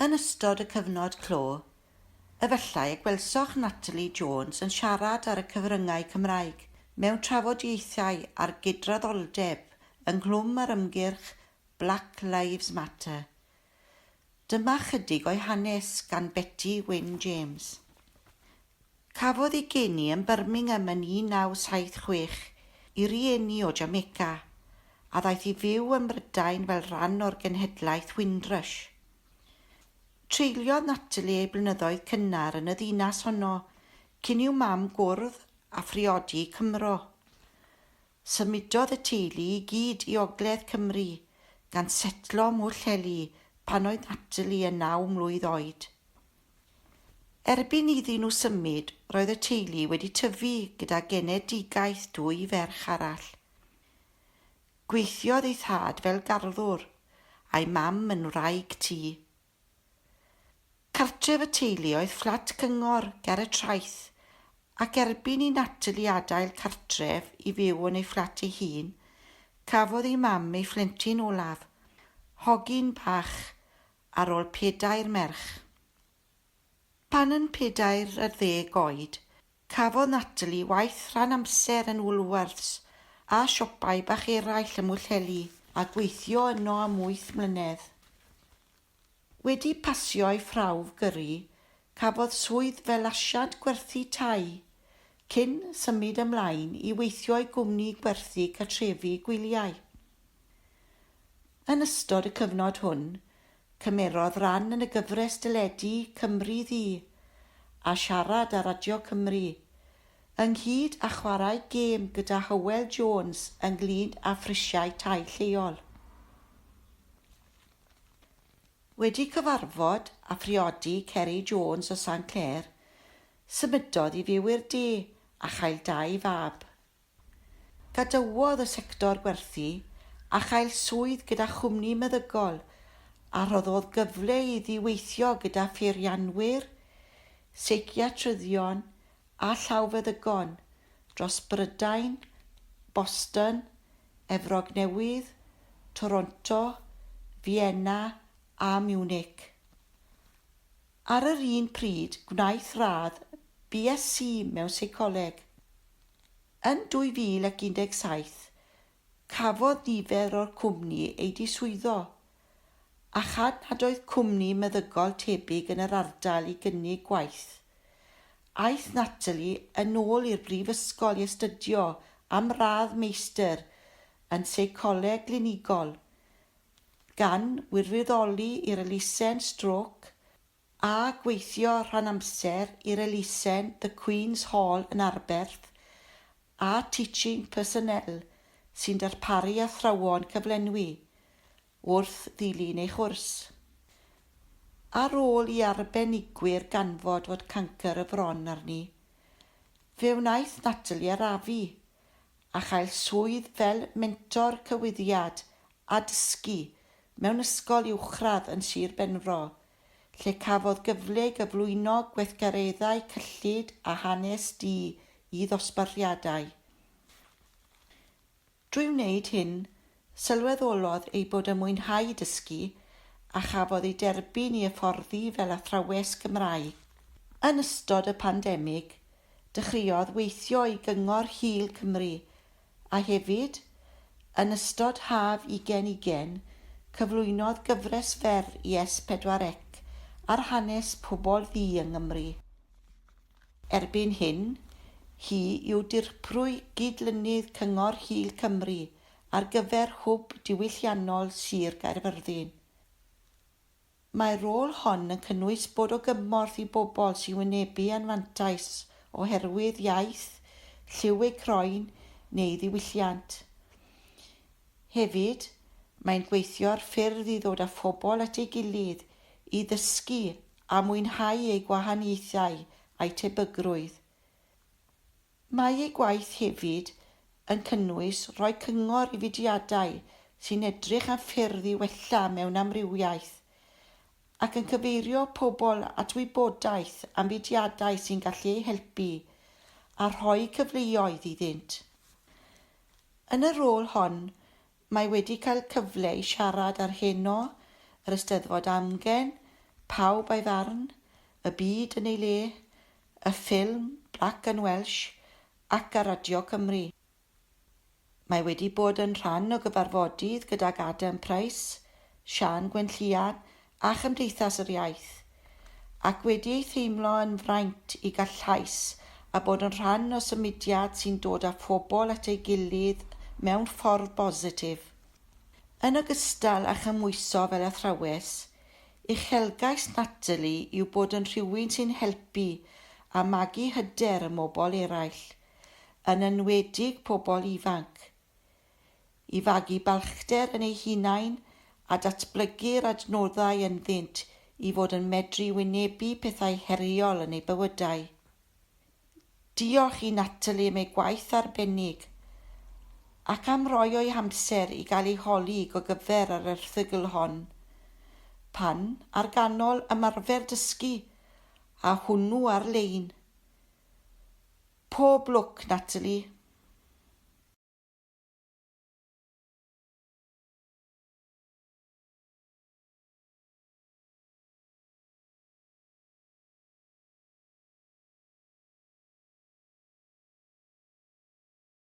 Yn ystod y cyfnod clo, efallai y gwelsoch Natalie Jones yn siarad ar y cyfryngau Cymraeg mewn trafodaethau ar gydraddoldeb ynghlwm â'r ymgyrch Black Lives Matter. Dyma chydig o'i hanes gan Beti Wyn James. Cafodd ei geni yn Birmingham yn 1976 i rieni o Jamaica, a ddaeth i fyw ym Mhrydain fel rhan o'r genhedlaeth Windrush. Treuliodd Natalie ei blynyddoedd cynnar yn y ddinas honno cyn i'w mam gwrdd a phriodi Cymro. Symudodd y teulu i gyd i ogledd Cymru, gan setlo ym Mhwllheli pan oedd Natalie yn naw mlwydd oed. Erbyn iddyn nhw symud, roedd y teulu wedi tyfu gyda genedigaeth dwy ferch arall. Gweithiodd ei thad fel garddwr, a'i mam yn wraig tŷ. Cartref y teulu oedd fflat cyngor ger y traeth, ac erbyn i Natalie adael cartref i fyw yn ei fflat ei hun, cafodd ei mam ei phlentyn olaf, hogyn bach ar ôl pedair merch. Pan yn 40 oed, cafodd Natalie waith rhan-amser yn Woolworths a siopau bach eraill ym Mhwllheli a gweithio yno am wyth mlynedd. Wedi pasio ei phrawf gyrru, cafodd swydd fel asiant gwerthu tai, cyn symud ymlaen i weithio i gwmni gwerthu cartrefi gwyliau. Yn ystod y cyfnod hwn, cymerodd ran yn y gyfres deledu Cymru Ddu a Siarad ar Radio Cymru, ynghyd â chwarae gêm gyda Hywel Jones ynglŷn â phrisiau tai lleol. Wedi cyfarfod a phriodi Ceri Jones o San Clêr, symudodd i fyw i'r de a chael dau fab. Gadawodd y sector gwerthu a chael swydd gyda chwmni meddygol a rhoddodd gyfle iddi weithio gyda pheirianwyr, seiciatryddion a llawfeddygon dros Brydain, Boston, Efrog Newydd, Toronto, Fienna a Munich. Ar yr un pryd gwnaeth radd BSc mewn Seicoleg. Yn 2017, cafodd nifer o'r cwmni eu diswyddo, a chan nad oedd cwmni meddygol tebyg yn yr ardal i gynnig gwaith, aeth Natalie yn ôl i'r brifysgol i astudio am radd meistr yn Seicoleg Glinigol, gan wirfoddoli i'r elusen strôc a gweithio rhan-amser i'r elusen The Queen's Hall yn Arberth a Teaching Personnel sy'n darparu athrawon cyflenwi, wrth ddilyn ei chwrs. Ar ôl i arbenigwyr ganfod fod cancr y fron arni, fe wnaeth Natalie arafu a chael swydd fel mentor cywyddiad a dysgu mewn ysgol uwchradd yn Sir Benfro, lle cafodd gyfle i gyflwyno gweithgareddau cyllid a hanes du i ddosbarthiadau. Drwy wneud hyn, sylweddolodd ei bod yn mwynhau dysgu a chafodd ei derbyn i hyfforddi fel athrawes Gymraeg. Yn ystod y pandemig, dechreuodd weithio i Gyngor Hil Cymru A hefyd, yn ystod haf ugain ugain, cyflwynodd gyfres fer i S4C ar hanes pobl ddu yng Nghymru. Erbyn hyn, hi yw dirprwy gydlynydd Cyngor Hil Cymru ar gyfer Hwb Diwylliannol Sir Gaerfyrddin. Mae'r rôl hon yn cynnwys bod o gymorth i bobl sy'n wynebu anfantais oherwydd iaith, lliw eu croen neu ddiwylliant. Hefyd, mae'n gweithio ar ffyrdd i ddod â phobl at ei gilydd i ddysgu a mwynhau eu gwahaniaethau a'u tebygrwydd. Mae ei gwaith hefyd yn cynnwys rhoi cyngor i fudiadau sy'n edrych am ffyrdd i wella mewn amrywiaeth, ac yn cyfeirio pobl at wybodaeth am fudiadau sy'n gallu eu helpu a rhoi cyfleoedd iddynt. Yn y rôl hon, Mae wedi cael cyfle i siarad ar Heno, yr Eisteddfod Amgen, Pawb a'i Farn, Y Byd yn ei Le, y ffilm Black and Welsh ac ar Radio Cymru. Mae wedi bod yn rhan o gyfarfodydd gydag Adam Price, Siân Gwenllian a Chymdeithas yr Iaith, ac wedi ei theimlo yn fraint i gael llais a bod yn rhan o symudiad sy'n dod â phobl at ei gilydd mewn ffordd bositif. Yn ogystal â chymhwyso fel athrawes, uchelgais Natalie yw bod yn rhywun sy'n helpu a magu hyder ym mobl eraill, yn enwedig pobl ifanc, i fagu balchder yn eu hunain a datblygu'r adnoddau ynddynt i fod yn medru wynebu pethau heriol yn eu bywydau. Diolch i Natalie am ei gwaith arbennig ac am roi o'i hamser i gael ei holi i gogyfer ar yr erthygl hon, pan ar ganol ymarfer dysgu, a hwnnw ar-lein. Pob lwc, Natalie!